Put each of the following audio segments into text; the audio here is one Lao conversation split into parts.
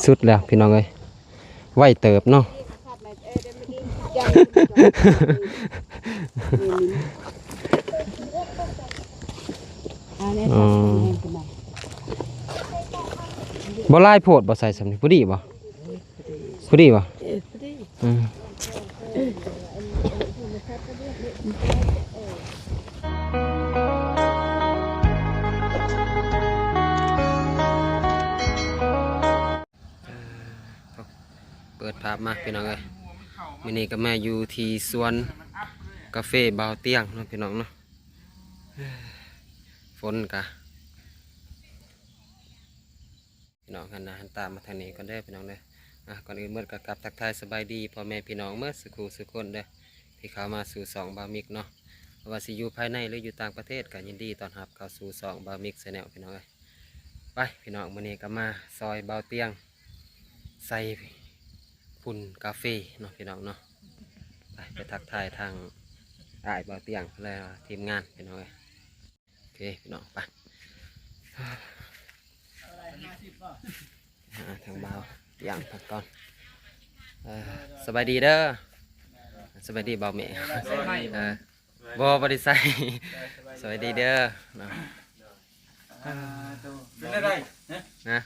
ສຸດແລ້ວພີ່ນ້ອງເອີຍ ໄວເຕີບເນາະ. ອໍ ບໍ່ຫຼາຍໂພດບໍ່ ໃສ່ສ່ຳນີ້ ພໍດີບໍ່? ພໍດີບໍ່? ເອີ ພໍດີ. ອືມ ເປີດພາບມາພີ່ນ້ອງເອີຍ ມື້ນີ້ກໍມາຢູ່ທີ່ສວນກາເຟບ່າວຕຽງເນາະພີ່ນ້ອງເນາະ. ຝົນກະ ພີ່ນ້ອງຫັນໜ້າຫັນຕາມາທາງນີ້ກ່ອນເດີພີ່ນ້ອງເດີ. ອ່າ ກ່ອນອື່ນໝົດກໍກັບທັກທາຍສະບາຍດີພໍ່ແມ່ພີ່ນ້ອງເໝິດສູ່ຄູ່ສູ່ຄົນເດີ ທີ່ເຂົ້າມາສູ່ຊ່ອງບ່າວມິກເນາະ. ບໍ່ວ່າຊິຢູ່ພາຍໃນ ຫຼື ຢູ່ຕ່າງປະເທດ ກໍຍິນດີຕ້ອນຮັບເຂົ້າສູ່ຊ່ອງບ່າວມິກ Channel ພີ່ນ້ອງເອີຍ. ໄປພີ່ນ້ອງ ມື້ນີ້ກໍມາຊ່ອຍບ່າວຕຽງໃສ່ຝຸ່ນກາເຟເນາະພີ່ນ້ອງເນາະ. ໄປ ໄປທັກທາຍທາງອ້າຍບ່າວຕຽງ ແລະ ທີມງານພີ່ນ້ອງເອີຍ. ໂອເຄພີ່ນ້ອງ ໄປຫາທາງບ່າວຕຽງເພິ່ນກ່ອນ. ເອີ ສະບາຍດີເດີ ສະບາຍດີບ່າວເມ. ເອີ ບໍ່ ບໍ່ໄດ້ໃສ່. ສະບາຍດີເດີເນາະ. ອ່າ ໂຕ ເປັນແນວໃດ? ຮະ? ນະ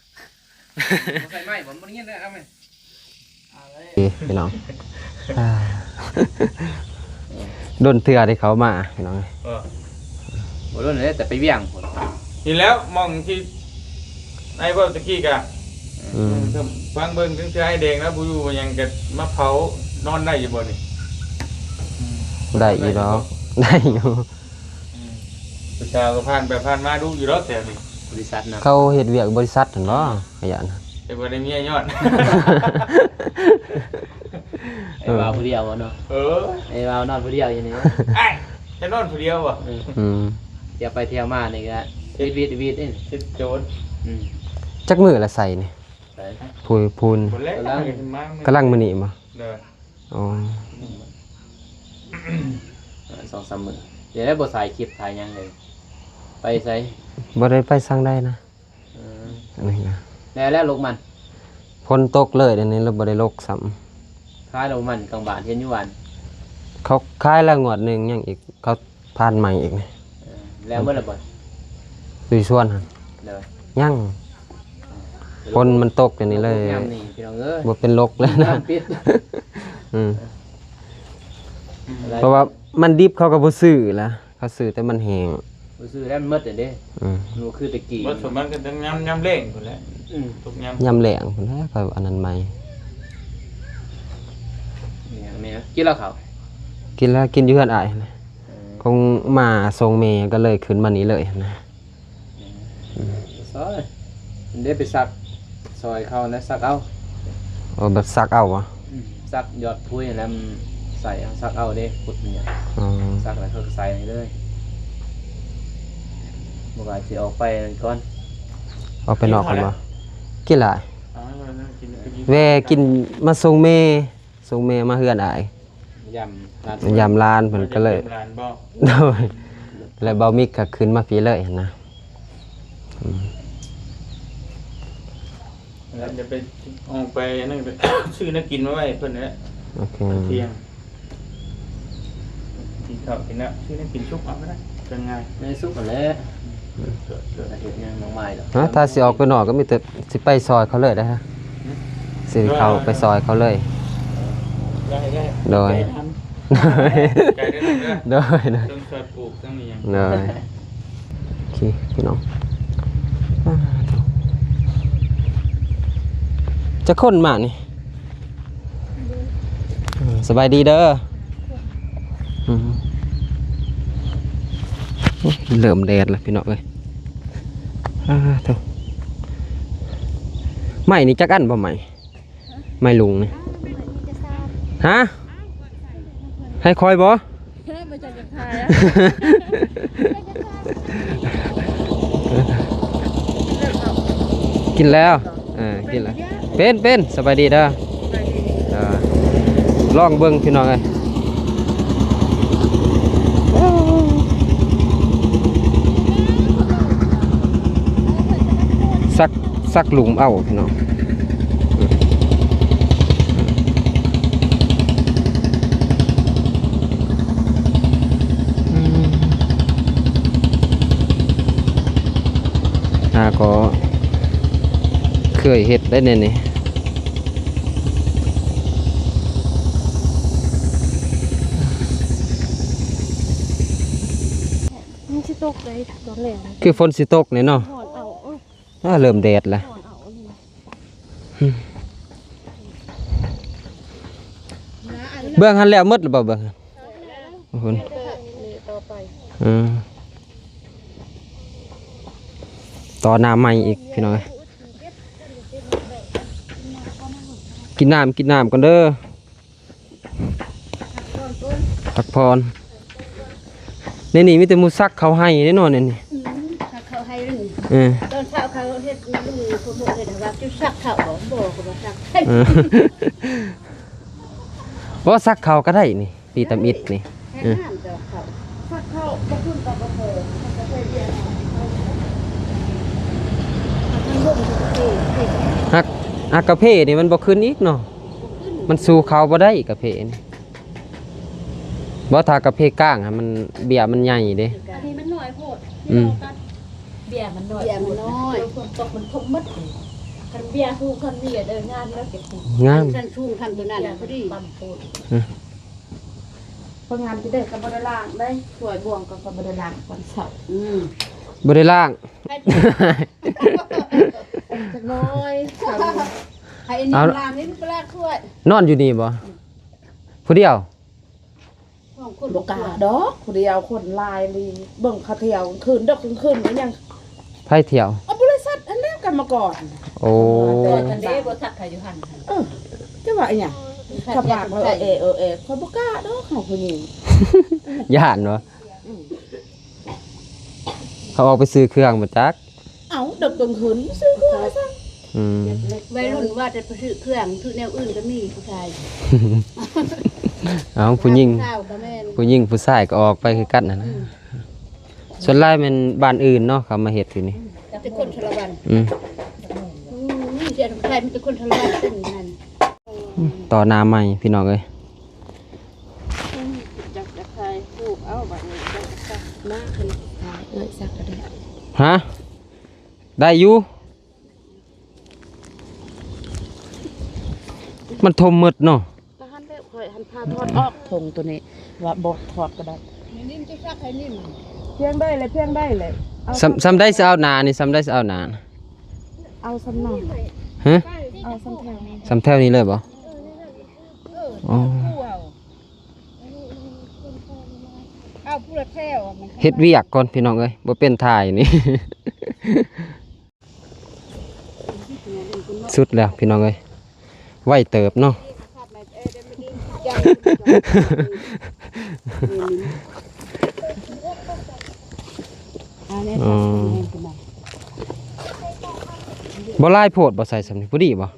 ບໍ່ໃສ່ໄມ້ບໍ່? ບໍ່ໄດ້ຍິນເດີ ເອົາໄມ້. ເອີ ພີ່ນ້ອງ ອ່າ ດົນເທື່ອທີ່ເຂົ້າມາພີ່ນ້ອງ. ເອີ ບໍ່ດົນເດ້ ແຕ່ໄປວຽງພຸ້ນ. ນີ້ແລ້ວ ໝ່ອງທີ່ໄອ້ເວົ້າຕະກີ້ກະ ອືມ ຟັງເບິ່ງ ເທື່ອໄອ້ແດງແລ້ວບໍ່ຢູ່ບໍ່ຫຍັງ ກະມາເຜົາ ນອນໄດ້ຢູ່ບໍ່ນີ້? ອືມ ໄດ້ຢູ່ດອກ ໄດ້ຢູ່. ອືມ ຜູ້ສາວກໍຜ່ານໄປຜ່ານມາດຸຢູ່ດອກແຖວນີ້. ບໍລິສັດນະ ເຂົາເຮັດວຽກບໍລິສັດຫັ້ນບໍ່? ຂະຫຍັນ ແຕ່ບໍ່ໄດ້ເມຍຍ້ອນ ໄອ້ບ່າວຜູ້ດຽວເນາະ. ເອີ ໄອ້ບ່າວນອນຜູ້ດຽວຢູ່ນີ້. ອ້າຍ ຈະນອນຜູ້ດຽວບໍ່? ເອີ ອືມ ທ່ຽວໄປທ່ຽວມານີ້ກະ ເຮັດວຽກ ເຮັດໂຈນ. ອືມ ຈັກມື້ລະໃສ່ນີ້? ໃສ່ ພູນ ພູນ ກຳລັງ ກຳລັງມື້ນີ້ບໍ່? ໂດຍ. ອໍ ສອງສາມມື້ ດຽວໄດ້ບໍ່ຖ່າຍຄລິບຖ່າຍຫຍັງເລີຍ. ໄປໃສ? ບໍ່ໄດ້ໄປທາງໃດນະ. ເອີ ອັນນີ້ນະ ແລ້ວ ແລ້ວລົກມັນ ຝົນຕົກເລີຍ ດຽວນີ້ເລີຍບໍ່ໄດ້ລົກຊ້ຳ. ຂາຍແລ້ວມັນກາງບ້ານ ເຫັນຢູ່ບ້ານ ເຂົາຂາຍແລ້ວງວດໜຶ່ງ ຍັງອີກ ເຂົາ ຜ່ານໃໝ່ອີກນີ້. ເອີ ແລ້ວໝົດແລ້ວບໍ່? ຢູ່ສວນຫັ້ນ. ໂດຍ. ຍັງ. ຝົນມັນຕົກຈັ່ງນີ້ເລີຍ ຍາມນີ້ພີ່ນ້ອງເອີຍ ບໍ່ເປັນລົກເລີຍນະ. ອືມ ເພາະວ່າມັນດິບເຂົາກໍບໍ່ຊື້ລະ ເຂົາຊື້ແຕ່ມັນແຫ້ງ. ບໍ່ຊື້ແລ້ວມັນໝົດແລ້ວເດ້. ອືມ ມັນບໍ່ຄືແຕ່ກີ້ ໝົດສ່ວນມັນກໍຕ້ອງຍາມ ຍາມແລ້ງພຸ້ນແຫຼະ. ອືມ ຕົກຍາມ ຍາມແລ້ງພຸ້ນແຫຼະ ເຂົາອັນນັ້ນໃໝ່. ແມ່ນ ແມ່ນ ກິນແລ້ວເຂົ້າ? ກິນແລ້ວ ກິນຢູ່ເຮືອນອ້າຍຫັ້ນແຫຼະ. ເອີ ຄົງມາສົ່ງແມ່ກໍເລີຍຂຶ້ນມານີ້ເລີຍຫັ້ນນະ. ອືມ ອືມ ຊອຍ ເດ້ໄປສັກ ຊອຍເຂົານະ ສັກເອົາ. ໂອ້ ແບບສັກເອົາຫວາ? ອືມ ສັກຍອດພຸ້ຍຫັ້ນແຫຼະ ໃສ່ເອົາ ສັກເອົາເດ້ ຂຸດນີ້. ອໍ ສັກແລ້ວເຂົາກໍໃສ່ໃຫ້ເລີຍ. ບໍ່ວ່າຊິອອກໄປນັ້ນກ່ອນ ອອກໄປນອກກ່ອນບໍ່? ກິນລະ ເອົາ ກິນ ກິນ ແວ່ກິນ ມາສົ່ງແມ່ ສົ່ງແມ່ມາເຮືອນອ້າຍ ມາຢາມຫຼານ ມາຢາມຫຼານ ເພິ່ນກໍເລີຍ ມາຢາມຫຼານບໍ່? ໂດຍ ແລ້ວບ່າວມິກກໍຂຶ້ນມາພີ້ເລີຍຫັ້ນນະ. ອືມ ແລ້ວຈະໄປ ອອກໄປນັ້ນ ຊື້ແນວກິນມາໄວ້ໃຫ້ເພິ່ນແຫຼະ. ໂອເຄ ຕອນທ່ຽງ ກິນເຂົ້າກິນນ້ຳ ຊື້ແນວກິນສຸກເອົາກໍໄດ້ ຈັ່ງງ່າຍ ແນວສຸກຫັ້ນແຫຼະ. ອືມ ເຮັດຫຍັງມາກມາຍດອກ ຮະ ຖ້າຊິອອກໄປນອກກໍມີແຕ່ຊິໄປຊ່ອຍເຂົາເລີຍເດ້. ຫືມ ຊິເຂົ້າໄປຊ່ອຍເຂົາເລີຍ. ໄດ້ ໄດ້ ໂດຍ ໄປທຳ ໄກເດີ ໂດຍ ເຖິງຊ່ອຍປູກ ເຖິງອີ່ຫຍັງ ໂດຍ. ໂອເຄ ພີ່ນ້ອງ ຈັກຄົນມານີ້? ເອີ ສະບາຍດີເດີ. ອືມ ໂອ້ຍ ເລີ່ມແດດແລ້ວພີ່ນ້ອງເອີຍ. ອ່າ ໂທ້ ໄມ້ນີ້ຈັກອັນບໍ່ໄມ້? ໄມ້ລຸງນີ້ ຮະ? ໃຫ້ຂ້ອຍບໍ່? ກິນແລ້ວ ເອີ ກິນແລ້ວ ເປັນ ເປັນ ສະບາຍດີເດີ. ເອີ ລອງເບິ່ງພີ່ນ້ອງເອີຍ ສັກ ສັກຫຼຸມເອົາພີ່ນ້ອງ. ຫາກໍເຄີຍເຮັດໄດ້ແນວນີ້. ມັນຊິຕົກໄດຕອນແລງ ຄືຝົນຊິຕົກນີ້ເນາະ. ຮ້ອນເອົາ ເອີ ອ່າ ເລີ່ມແດດແລ້ວ. ຮ້ອນເອົາອີ່ຫຼີ. ເບື້ອງຫັ້ນແລ້ວໝົດແລ້ວບໍ່? ເບື້ອງຫັ້ນ ໂອ້ໂຫ ນີ້ຕໍ່ໄປ ເອີ ຕໍ່ໜ້າໃໝ່ອີກ ພີ່ນ້ອງເອີຍ. ກິນນ້ຳ ກິນນ້ຳກ່ອນເດີ. ພັກຜ່ອນ ໃນນີ້ມີແຕ່ໝູ່ສັກເຂົ້າໄຮ່ເດ້ເນາະ ໃນນີ້. ອືມ ສັກເຂົ້າໄຮ່ເດ້ນີ້. ເອີ ຕອນເຊົ້າເຂົາເຮັດ ລຸງເຂົາເຮັດວ່າ "ຈຸສັກເຂົ້າບໍ່?" ບໍ່ ເຂົາວ່າສັກໄຮ່. ເອີ ບໍ່ ສັກເຂົ້າກໍໄດ້ນີ້ ປີຕຳອິດນີ້. ເອີ ສັກເຂົ້າບໍ່ຂຶ້ນກັບກາເຟ ກາເຟເບຍ ມັນລົງກາເຟ ຫາກ ຫາກກາເຟນີ້ມັນບໍ່ຂຶ້ນອີກເນາະ. ມັນສູ້ເຂົາບໍ່ໄດ້ກາເຟນີ້. ບໍ່ ຖ້າກາເຟກ້າງຫັ້ນ ມັນ ເບ້ຍມັນໃຫຍ່ເດ້. ອັນນີ້ມັນນ້ອຍໂພດ. ອືມ ເບ້ຍມັນນ້ອຍ ເບ້ຍມັນນ້ອຍ ຝົນຕົກມັນທົ່ວໝົດ. ຄັນເບ້ຍສູງ ຄັນເບ້ຍເດີ ງາມແລ້ວເກັບ ງາມ ຄັນສູງ ຄັນຕົວນັ້ນພໍດີ. ອືມ ເພິ່ນງາມຊິເດີ ກໍບໍ່ໄດ້ລ້າງເດ້ ຖ້ວຍບ່ວງກໍ ກໍບໍ່ໄດ້ລ້າງຕອນເຊົ້າ. ອືມ ບໍ່ໄດ້ລ້າງ ຈັກໜ້ອຍ ໃຫ້ອັນນີ້ ເອົາ ລ້າງນີ້ ມັນກໍລ້າງຖ້ວຍ. ນອນຢູ່ນີ້ບໍ່? ຜູ້ດຽວ? ສອງຄົນ ບໍ່ກ້າດອກ ຜູ້ດຽວ ຄົນຫຼາຍອີ່ຫຼີ. ເບິ່ງເຂົາທ່ຽວກາງຄືນ ເດິກກາງຄືນກໍຍັງ ໃຜທ່ຽວ? ເອົາ ບໍລິສັດຫັ້ນແຫຼະ ກຳມະກອນ. ໂອ້ ຕອນນັ້ນເດ້ ບໍ່ສັກໃຜຢູ່ຫັ້ນ. ເອີ ຈະວ່າອີ່ຫຍັງ? ເຂົາປາກເອີແອ ເອີແອ ຂ້ອຍບໍ່ກ້າດອກ ເຮົາຜູ້ຍິງ ຢ້ານບໍ່? ອືມ ເຂົາອອກໄປຊື້ເຄື່ອງບໍ່ຈັກ. ເອົ້າ ເດິກກາງຄືນຊື້ເຄື່ອງຊັ້ນ. ອືມ ໄວລຸ້ນວ່າແຕ່ໄປຊື້ເຄື່ອງ ຊື້ແນວອື່ນກໍມີຜູ້ຊາຍ. ເອົ້າ ຜູ້ຍິງ ຜູ້ຍິງຜູ້ຊາຍກໍອອກໄປຄືກັນຫັ້ນນະ. ອືມ ສ່ວນຫຼາຍແມ່ນບ້ານອື່ນເນາະ ເຂົາມາເຮັດຢູ່ນີ້. ອືມ ແຕ່ຄົນຊາລະວັນ. ອືມ ອືມ ມີແຕ່ຜູ້ຊາຍ ມີແຕ່ຄົນຊາລະວັນເປັນນັ້ນ. ອືມ ຕໍ່ໜ້າໃໝ່ ພີ່ນ້ອງເອີຍ. ອືມ ຈັກ ຈັກໃສ່ ປູກເອົາ ບາດນີ້ຈັກ ຈັກ ມາ ເອີຍ ສັກກໍໄດ້. ຮະ? ໄດ້ຢູ່ ມັນຖົມໝົດເນາະ. ກໍຫັ້ນແຫຼະ ຂ້ອຍຫັ້ນພາຖອດອອກ ຖົງໂຕນີ້ ວ່າບໍ່ຖອດກໍໄດ້. ພຽງໄດ້ແຫຼະ ພຽງໄດ້ແຫຼະ. ເອົາ ສ່ຳ ສ່ຳໃດຊິເອົາໜານີ້ ສ່ຳໃດຊິເອົາໜາ? ເອົາສ່ຳນັ້ນ. ຮະ? ເອົາສ່ຳແຖວນີ້ ສ່ຳແຖວນີ້ເລີຍບໍ່? ອໍ ເອົາຜູ້ລະແຖວ. ເຮັດວຽກກ່ອນ ພີ່ນ້ອງເອີຍ ບໍ່ເປັນຖ່າຍນີ້. ສຸດແລ້ວ ພີ່ນ້ອງເອີຍ ໄວເຕີບເນາະ. ອໍ ບໍ່ຫຼາຍໂພດບໍ່? ໃສ່ສ່ຳນີ້ພໍດີບໍ່?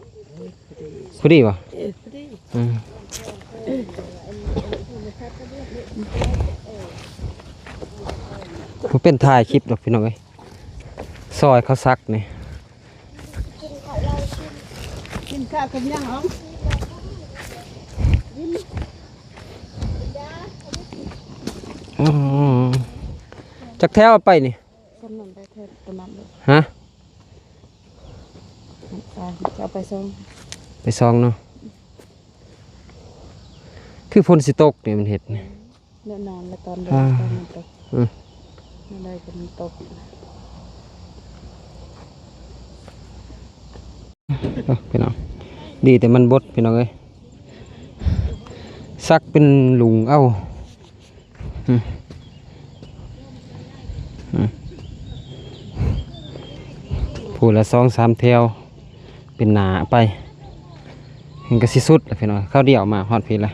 ພໍດີບໍ່? ເອີ ພໍດີ. ອືມ ບໍ່ເປັນຖ່າຍຄລິບດອກ ພີ່ນ້ອງເອີຍ. ຊອຍເຂົາສັກນີ້ ກິນເຂົ້າກັບຫຍັງເອົາ? ອືມ ຈັກແຖວເອົາໄປນີ້? ສ່ຳນັ້ນໄດ້ແຖວປະມານນີ້. ຮະ? ເອົາໄປສອງ ໄປສອງເນາະ. ຄືຝົນຊິຕົກນີ້ ມັນເຮັດນີ້. ແນ່ນອນແລ້ວ ຕອນແດດ ອ່າ ຕອນມັນຕົກ. ອືມ ແນວໃດກໍມັນຕົກ. ເອີ ພີ່ນ້ອງ ດີແຕ່ມັນບົດ ພີ່ນ້ອງເອີຍ ສັກເປັນຫຼຸງເອົາ. ອືມ ອືມ ຜູ້ລະສອງສາມແຖວ ເປັນໜ້າໄປ ມັນກໍຊິສຸດແລ້ວ ພີ່ນ້ອງ. ຄາວດຽວມາຮອດພີ້ແລ້ວ.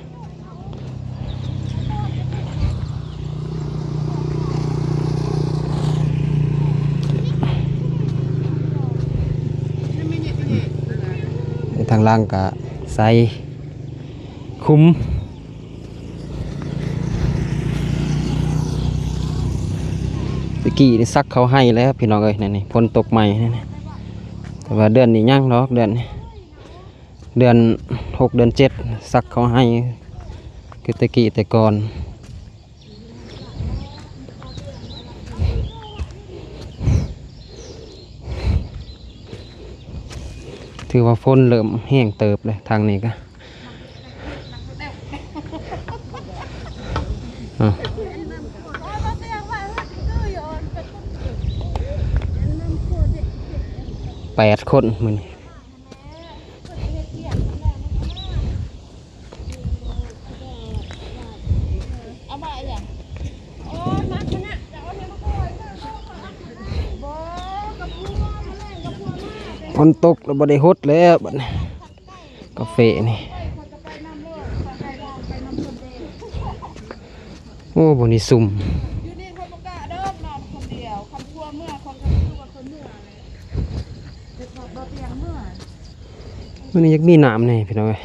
ທາງຫຼັງກໍໃສ່ ຂຸມ. ແຕ່ກີ້ນີ້ສັກເຂົ້າໄຮ່ແລ້ວ ພີ່ນ້ອງເອີຍ. ນັ້ນນີ້ ຝົນຕົກໃໝ່ນັ້ນນີ້ ແຕ່ວ່າເດືອນນີ້ຍັງດອກ ເດືອນນີ້ ເດືອນຫົກ ເດືອນເຈັດ ສັກເຂົ້າໄຮ່ຄືແຕ່ກີ້ແຕ່ກ່ອນ. ຖືວ່າຝົນເລີ່ມແຮງເຕີບເລີຍທາງນີ້ກະ ເອົາ ແປດຄົນມື້ນີ້. ຝົນຕົກແລ້ວບໍ່ໄດ້ຫົດແລ້ວບັດນີ້ ກາເຟນີ້. ໂອ້ ບ່ອນນີ້ຊຸ່ມ. ຢູ່ນີ້ຂ້ອຍບໍ່ກ້າດອກນອນຄົນດຽວ ຄັນຜົວເມືອຂ້ອຍກໍຄືວ່າຂ້ອຍເມືອແຫຼະ ແຕ່ຂ້ອຍບໍ່ຕຽງເມືອ. ມື້ນີ້ຢາກມີນ້ຳແດ່ພີ່ນ້ອງເອີຍ.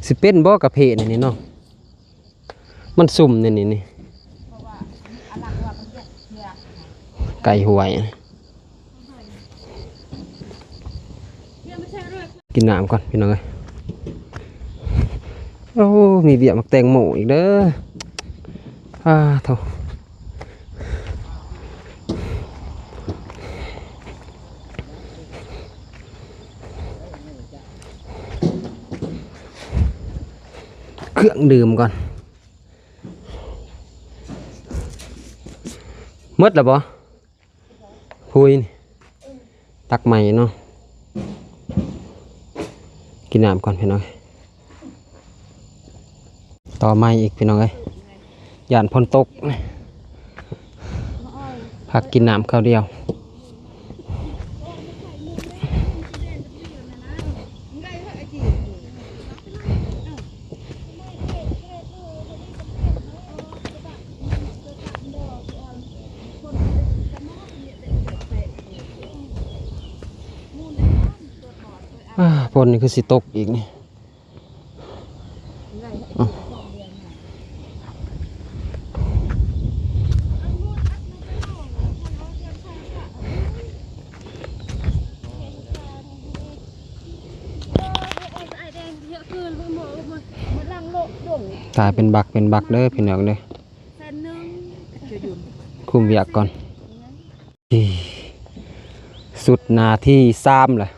ຊິເປັນບໍ່ກາເຟນີ້ເນາະ ມັນຊຸ່ມນີ້ ນີ້ ນີ້ ໃກ້ຫ້ວຍ. ກິນນ້ຳກ່ອນພີ່ນ້ອງເອີຍ. ໂອ້ ມີວຽກໝາກແຕງໂມອີກເດີ. ອາ ໂທ້ ເຄື່ອງດື່ມກ່ອນ. ໝົດແລ້ວບໍ່? ຫຸຍ ຕັກໃໝ່ເນາະ. ກິນນ້ຳກ່ອນພີ່ນ້ອງ. ຕໍ່ໃໝ່ອີກພີ່ນ້ອງເອີຍ ຢ້ານຝົນຕົກ ພັກກິນນ້ຳຄາວດຽວ. ອາ ຝົນນີ້ຄືຊິຕົກອີກນີ້. ກາຍເປັນບັກເປັນບັກເດີພີ່ນ້ອງເດີ. ຄຸມວຽກກ່ອນ. ສຸດໜ້າທີສາມລະ.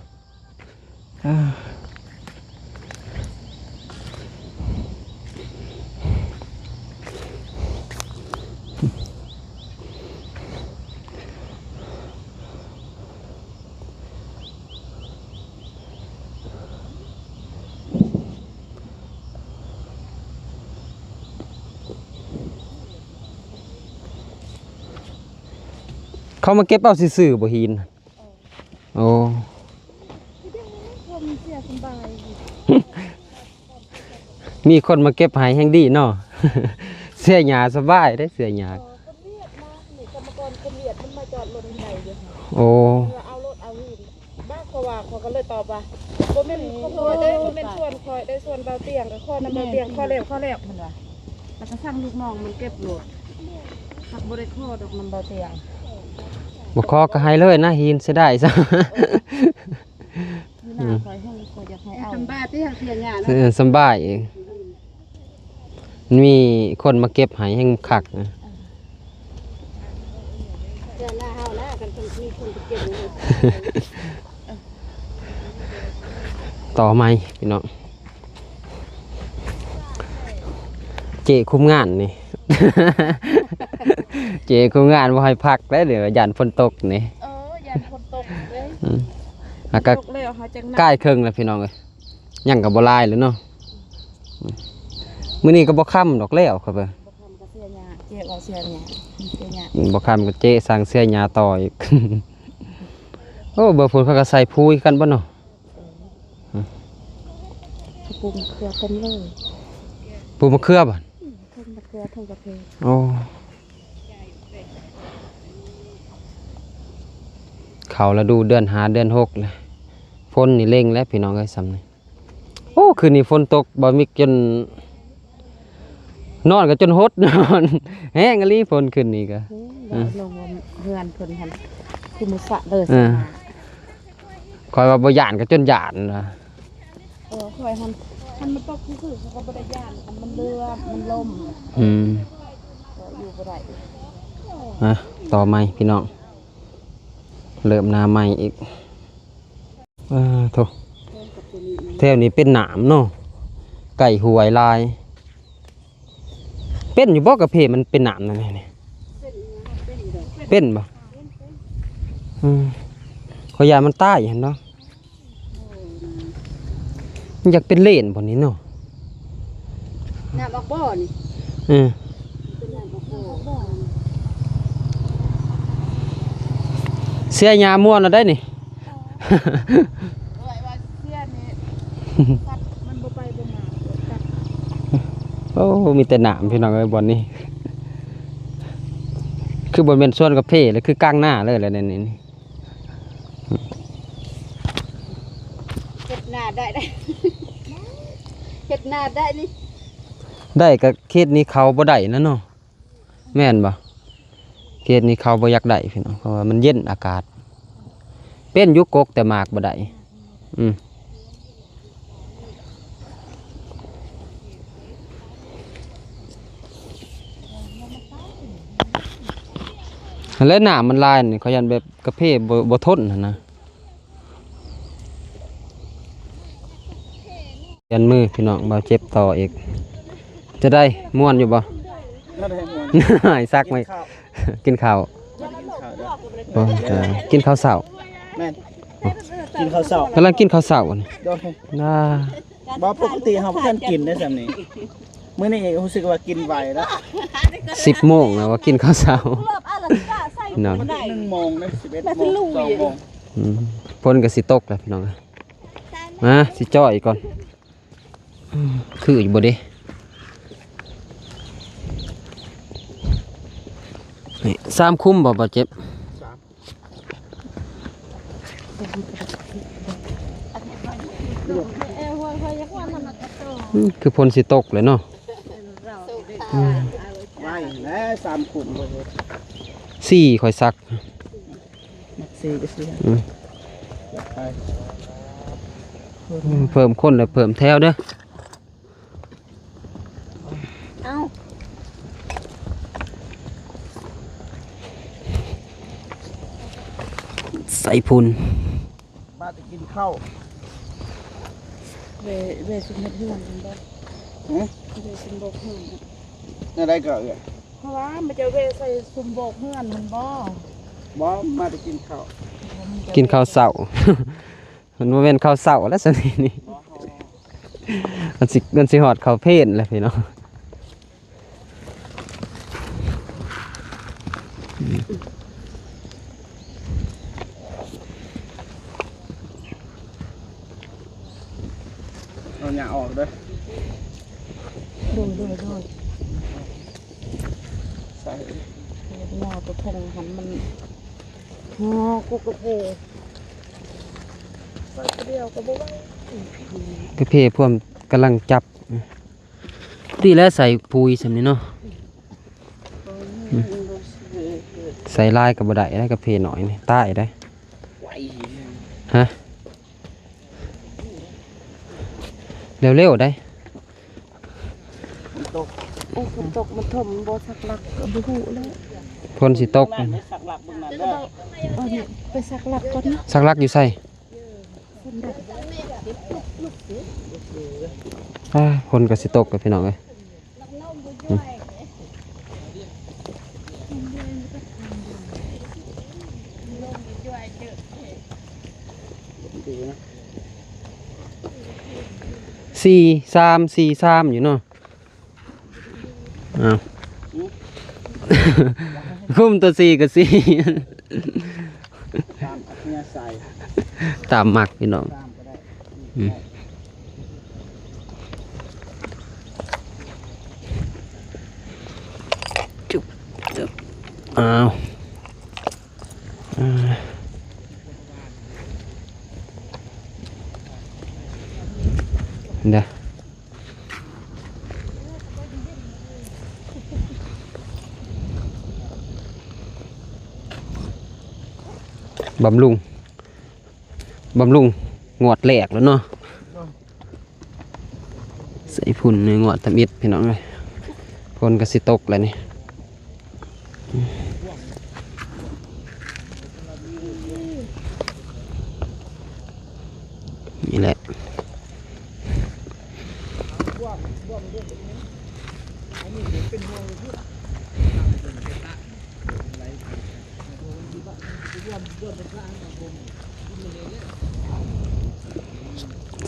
ເຂົາມາເກັບເອົາຊື່ໆບໍ່ຫີນ? ໂອ້ ມີຄົນມາເກັບໃຫ້ແຮ່ງດີເນາະ. ເສຍຫຍ້າສະບາຍເດ້ ເສຍຫຍ້າ. ໂອ້ ເອົາລົດເອົາຫີນ ບາດ ເພາະວ່າຂ້ອຍກໍເລີຍຕອບວ່າ ບໍ່ແມ່ນຂອງຂ້ອຍເດ້ ບໍ່ແມ່ນສວນຂ້ອຍເດ້ ສວນບ່າວຕຽງ ກໍຂໍນຳບ່າວຕຽງ ຂໍແລ້ວ ຂໍແລ້ວ ເພິ່ນວ່າ ແລ້ວກໍສັ່ງລູກນ້ອງມັນເກັບໂລດ ຫາກບໍ່ໄດ້ຂໍດອກນຳບ່າວຕຽງ. ບໍ່ຂໍກໍໃຫ້ເລີຍນະ ຫີນເສຍດາຍຊະ. ມີໜ້າຂ້ອຍແຮ່ງຂ້ອຍຢາກໃຫ້ເອົາ ສຳບາຍຕິ ຫາກເສຍຫຍ້າເນາະ ເອີ ສຳບາຍ. ມີຄົນມາເກັບໃຫ້ແຮ່ງຄັກນະ. ເທື່ອໜ້າເຮົານະ ຄັນມີຄົນໄປເກັບ. ຕໍ່ໃໝ່ພີ່ນ້ອງ ເຈ້ຄຸມງານນີ້ ເຈ້ຄຸມງານບໍ່ໃຫ້ພັກເດ້ ດຽວຢ້ານຝົນຕົກນີ້. ເອີ ຢ້ານຝົນຕົກເດ້. ອືມ ແລ້ວກໍ ຕົກແລ້ວເຮົາຈັ່ງ ກາຍເຄິ່ງແລ້ວພີ່ນ້ອງເອີຍ. ຍັງກໍບໍ່ຫຼາຍແລ້ວເນາະ. ມື້ນີ້ກໍບໍ່ຄ່ຳດອກ ແລ້ວເຂົາໄປ. ບໍ່ຄ່ຳກໍເສຍຫຍ້າ ເຈ້ວ່າເສຍຫຍ້າ ເສຍຫຍ້າ. ບໍ່ຄ່ຳກໍເຈ້ສັ່ງເສຍຫຍ້າຕໍ່ອີກ. ໂອ້ ເບິ່ງພຸ້ນ ເຂົາກໍໃສ່ປຸ໋ຍຄືກັນບໍ່ເນາະ. ເອີ ປູມະເຂືອເຕັມເລີຍ ປູມະເຂືອບໍ່? ອືມ ປູມະເຂືອ ປູກາເຟ. ໂອ້ ເຂົ້າລະດູເດືອນຫ້າເດືອນຫົກແລ້ວ ຝົນນີ້ເລັ່ງແລ້ວພີ່ນ້ອງເອີຍ ຊ່ຳນີ້. ໂອ້ ຄືນນີ້ຝົນຕົກ ບ່າວມິກຈົນ ນອນກໍຈົນຫົດ ນອນ ແຮງອີ່ຫຼີຝົນຄືນນີ້ກໍ. ໂອ້ຍ ອືມ ເວົ້າລົງວ່າເຮືອນເພິ່ນຫັ້ນຄືໝູ່ສະເລີຍ. ເອີ ຂ້ອຍວ່າບໍ່ຢ້ານກໍຈົນຢ້ານວ່າ. ເອີ ຂ້ອຍຫັ້ນ ຄັນມັນຕົກຊື່ໆ ຂ້ອຍກໍບໍ່ໄດ້ຢ້ານ ຄັນມັນເຫຼືອ ມັນລົມ. ອືມ ກໍຢູ່ບໍ່ໄດ້. ອ່ະ ຕໍ່ໃໝ່ພີ່ນ້ອງ ເລີ່ມໜ້າໃໝ່ອີກ. ໂທ້ ແຖວນີ້ເປັນໜາມເນາະ ໃກ້ຫ້ວຍຫຼາຍ. ເປັນຢູ່ບໍ່ກາເຟມັນເປັນໜາມນັ້ນນີ້? ເປັນບໍ່? ອືມ ຂ້ອຍຢ້ານມັນຕາຍຫັ້ນເນາະ. ມັນຢາກເປັນເລນບໍ່ນີ້ເນາະ? ນ້ຳອອກບໍ່ນີ້? ເອີ ເປັນນ້ຳອອກບໍ່? ເສຍຫຍ້າມ່ວນແລ້ວໄດ໋ນີ້. ໂອ້ ມີແຕ່ໜາມພີ່ນ້ອງເອີຍ ບ່ອນນີ້ ຄືບໍ່ແມ່ນສວນກາເຟເລີຍ ຄືກາງນາເລີຍແຫຼະນີ້. ເຮັດນາໄດ້ ເຮັດນາໄດ້ນີ້ ໄດ້ກະເຂດນີ້ເຂົ້າບໍ່ໄດ້ນະເນາະ. ແມ່ນບໍ່? ເຂດນີ້ເຂົາບໍ່ຢາກໄດ້ພີ່ນ້ອງ ເພາະວ່າມັນເຢັນອາກາດ. ເປັນຢູ່ກົກແຕ່ໝາກບໍ່ໄດ້. ອືມ ຫັ້ນແຫຼະ ນ້ຳມັນຫຼາຍນີ້ ເຂົາຢ້ານແບບກາເຟບໍ່ ບໍ່ທົນຫັ້ນນະ. ປ່ຽນມືພີ່ນ້ອງ ບ່າວເຈັບຕໍ່ອີກ. ຈະໄດ້ ມ່ວນຢູ່ບໍ່? ບໍ່ໄດ້ມ່ວນ ໃຫ້ສັກໄວ້ ກິນເຂົ້າ ກິນເຂົ້າເດີ ບໍ່ ເອີ ກິນເຂົ້າເຊົ້າ. ແມ່ນ ກິນເຂົ້າເຊົ້າ ກຳລັງກິນເຂົ້າເຊົ້ານີ້. ໂດຍ ນາ ບໍ່ ປົກກະຕິເຮົາບໍ່ທັນກິນໄດ້ສ່ຳນີ້ ມື້ນີ້ຮູ້ສຶກວ່າກິນໄວແລ້ວ. ສິບໂມງແລ້ວວ່າກິນເຂົ້າເຊົ້າພີ່ນ້ອງ. ໜຶ່ງໂມງເດ້ ສິບເອັດໂມງ ສອງໂມງ. ອືມ ຝົນກໍຊິຕົກແລ້ວພີ່ນ້ອງ. ມາ ຊິຈ່ອຍກ່ອນ. ອືມ ຄືຢູ່ບໍ່ເດ? ນີ້ ສາມຄຸ້ມບໍ່ ບ່າວເຈັບ? ສາມ. ອືມ ຄືຝົນຊິຕົກເລີຍເນາະ. ອືມ ໄວ້ແລ້ວ ສາມຄຸ້ມບໍ່ເຮັດ ສີ່ຂ້ອຍສັກ. ມັກສີ່ກໍສີ່. ອືມ ໄປ ເພີ່ມຄົນແລ້ວເພີ່ມແຖວເດີ. ເອົ້າ ໃສ່ພຸ້ນ ມາແຕ່ກິນເຂົ້າ ແວ່ ແວ່ຊຸມເຮັດເຮືອນແມ່ນບໍ່? ຫື? ແວ່ຊຸມບອກເຮືອນ ແນວໃດກໍເອື້ອຍ? ເພາະວ່າມັນຈະແວ່ໃສ່ຊຸມບອກເຮືອນແມ່ນບໍ່? ບໍ່ ມາແຕ່ກິນເຂົ້າ ກິນເຂົ້າເຊົ້າ. ມັນບໍ່ແມ່ນເຂົ້າເຊົ້າແລ້ວຊະນີ້ ມັນຊິ ມັນຊິຮອດເຂົ້າເພນແລ້ວພີ່ນ້ອງ. ເອົາຫຍ້າອອກເດີ. ໂດຍ ໂດຍ ໂດຍ. ໃສ່ ເຮັດໜ້າຕົວເທິງຫັ້ນມັນ ຫໍ ກຸກກະເພ ໃສ່ຜູ້ດຽວກໍບໍ່ໄຫວ. ກະເພພວມກຳລັງຈັບ ດີແລ້ວໃສ່ປຸ໋ຍສ່ຳນີ້ເນາະ. ອືມ ໃສ່ຫຼາຍກໍບໍ່ໄດ້ ກະເພໜ້ອຍນີ້ຕາຍໄດ໋. ຫະ? ເລັວໆໄດ໋. ຝົນຕົກ ໂອ້ ຝົນຕົກມັນຖົ່ມ ມັນບໍ່ສັກຫຼັກກໍບໍ່ຮູ້ແລ້ວ. ຝົນຊິຕົກ ໄປສັກຫຼັກເບິ່ງນັ້ນເດີ. ເອີ ໄປສັກຫຼັກກ່ອນນະ. ສັກຫຼັກຢູ່ໃສ? ຝົນຕົກ ອາ ຝົນກໍຊິຕົກແລ້ວພີ່ນ້ອງເອີຍ. ອືມ ສີ່ສາມ ສີ່ສາມ ຢູ່ເນາະ. ອ້າວ ຄຸມຕົວສີ່ກໍສີ່ ຕາມອັດທະຍາໄສ ຕາມມັກພີ່ນ້ອງ. ອືມ ຈຸບ ຈຸບ ອ້າວ ເດີ ບຳລຸງ ບຳລຸງງວດແລກແລ້ວເນາະ. ໃສ່ຝຸ່ນໃນງວດທຳອິດພີ່ນ້ອງເອີຍ. ຝົນກໍຊິຕົກແລ້ວນີ້. ອືມ ອືມ ແຫຼະ.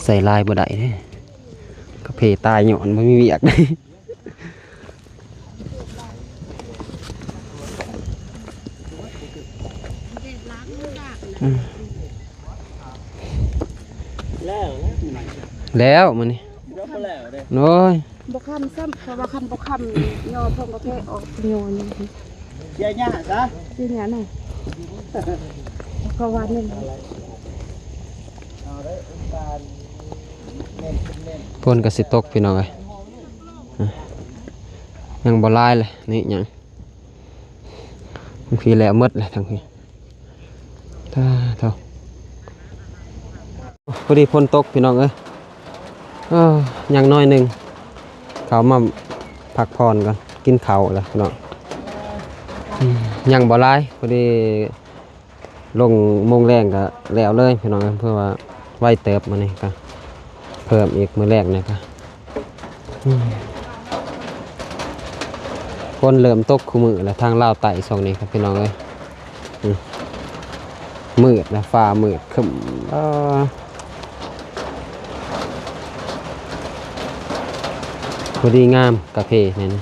ໃສ່ຫຼາຍບໍ່ໄດ້ເດ້ ກາເຟຕາຍຍ້ອນບໍ່ມີວຽກ. ອືມ ແລ້ວ ແລ້ວມື້ນີ້ ຍັງບໍ່ແລ້ວເດ້ ໂອ້ຍ ບໍ່ຄ່ຳຊ້ຳ ເພາະວ່າຄັນບໍ່ຄ່ຳຍໍເພິ່ນກາເຟອອກ ຍໍນີ້ ເສຍຫຍ້າຊະ ເສຍຫຍ້າເນາະ ເພາະວ່ານີ້ ຝົນກໍຊິຕົກພີ່ນ້ອງເອີຍ ຍັງບໍ່ຫຼາຍເລີຍ ນີ້ຫຍັງ ທັງພີ້ແລ້ວໝົດແລ້ວ ທັງພີ້ ຕາໂທ ພໍດີຝົນຕົກພີ່ນ້ອງເອີຍ ເອີ ຍັງໜ້ອຍໜຶ່ງ ເຂົ້າມາພັກຜ່ອນກ່ອນ ກິນເຂົ້າແລ້ວພີ່ນ້ອງ ອືມ ຍັງບໍ່ຫຼາຍ ພໍດີ ລົງໂມງແລງກໍແລ້ວເລີຍພີ່ນ້ອງເອີຍ ເພາະວ່າໄວເຕີບມື້ນີ້ກໍເພີ່ມອີກ ມື້ແລງນີ້ກໍ ອືມ ຝົນເລີ່ມຕົກຄູ່ມື້ແລ້ວ ທາງລາວໃຕ້ຊ່ວງນີ້ຄັບພີ່ນ້ອງເອີຍ ອືມ ມືດແລ້ວ ຟ້າມືດຄຶ້ມ ເອີ ພໍດີງາມກາເຟນີ້ນະ.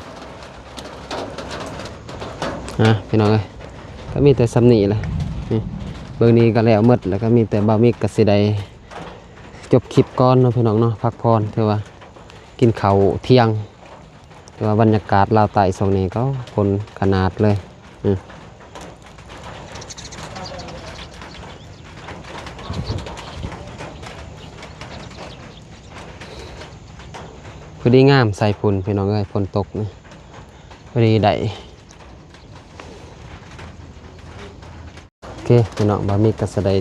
ອ່ະ ພີ່ນ້ອງເອີຍ ກໍມີແຕ່ສ່ຳນີ້ແຫຼະ ນີ້ ເບິ່ງນີ້ກໍແລ້ວໝົດແລ້ວ ກໍມີແຕ່ບ່າວມິກກໍຊິໄດ້ຈົບຄລິບກ່ອນເນາະ ພີ່ນ້ອງເນາະ ພັກຜ່ອນ ຖືວ່າກິນເຂົ້າທ່ຽງ ແຕ່ວ່າບັນຍາກາດລາວໃຕ້ຊ່ວງນີ້ກໍຝົນຂະໜາດເລີຍ ອືມ ພໍດີງາມ ໃສ່ຝຸ່ນ ພີ່ນ້ອງເອີຍ ຝົນຕົກນີ້ ພໍດີໄດ້ ໂອເຄພີ່ນ້ອງ ບ່າວມິກກໍຊິໄດ້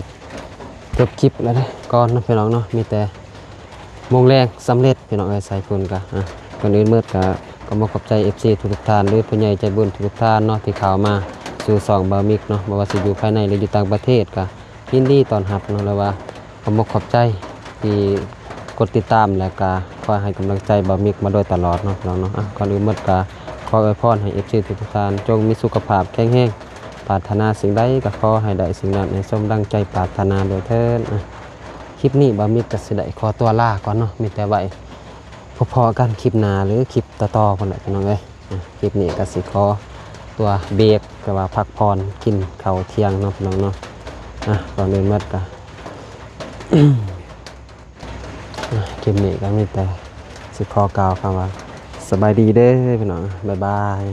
ຈົບຄລິບແລ້ວເດີ ກ່ອນເນາະພີ່ນ້ອງເນາະ ມີແຕ່ໂມງແລງສຳເລັດພີ່ນ້ອງເອີຍ ໃສ່ຝຸ່ນກໍ ອ່ະ ກ່ອນອື່ນໝົດກໍຂໍຂອບໃຈເອັຟຊີທຸກໆທ່ານ ຫຼືຜູ້ໃຫຍ່ໃຈບຸນທຸກໆທ່ານເນາະ ທີ່ເຂົ້າມາສູ່ຊ່ອງບ່າວມິກເນາະ ບໍ່ວ່າຊິຢູ່ພາຍໃນ ຫຼືຢູ່ຕ່າງປະເທດກໍຍິນດີຕ້ອນຮັບເນາະ ແລະວ່າ ຂອບອົກຂອບໃຈທີ່ກົດຕິດຕາມ ແລະກະຄອຍໃຫ້ກຳລັງໃຈບ່າວມິກມາໂດຍຕະຫຼອດເນາະ ພີ່ນ້ອງເນາະ ອ່ະ ກ່ອນອື່ນໝົດກະຂໍອວຍພອນໃຫ້ເອັຟຊີທຸກໆທ່ານ ຈົ່ງມີສຸຂະພາບແຂງແຮງ ປາດຖະໜາສິ່ງໃດກໍຂໍໃຫ້ໄດ້ສິ່ງນັ້ນ ໃຫ້ສົມດັ່ງໃຈປາດຖະໜາດ້ວຍເທີ້ນ ອ່ະ ຄລິບນີ້ບ່າວມິກກໍຊິໄດ້ຂໍຕົວລາກ່ອນເນາະ ມີແຕ່ໄວ້ ພໍ້ໆກັນຄລິບໜ້າ ຫຼືຄລິບຕໍ່ໆພຸ້ນແຫຼະ ພີ່ນ້ອງເອີຍ ອ່ະ ຄລິບນີ້ກໍຊິຂໍຕົວເບຣກ ແຕ່ວ່າພັກຜ່ອນກິນເຂົ້າທ່ຽງເນາະ ພີ່ນ້ອງເນາະ ອ່ະ ກ່ອນອື່ນໝົດກໍ ອ່ະ ຄລິບນີ້ກໍມີແຕ່ຊິຂໍກ່າວຄຳວ່າ ສະບາຍດີເດີ ພີ່ນ້ອງ ບາຍບາຍ.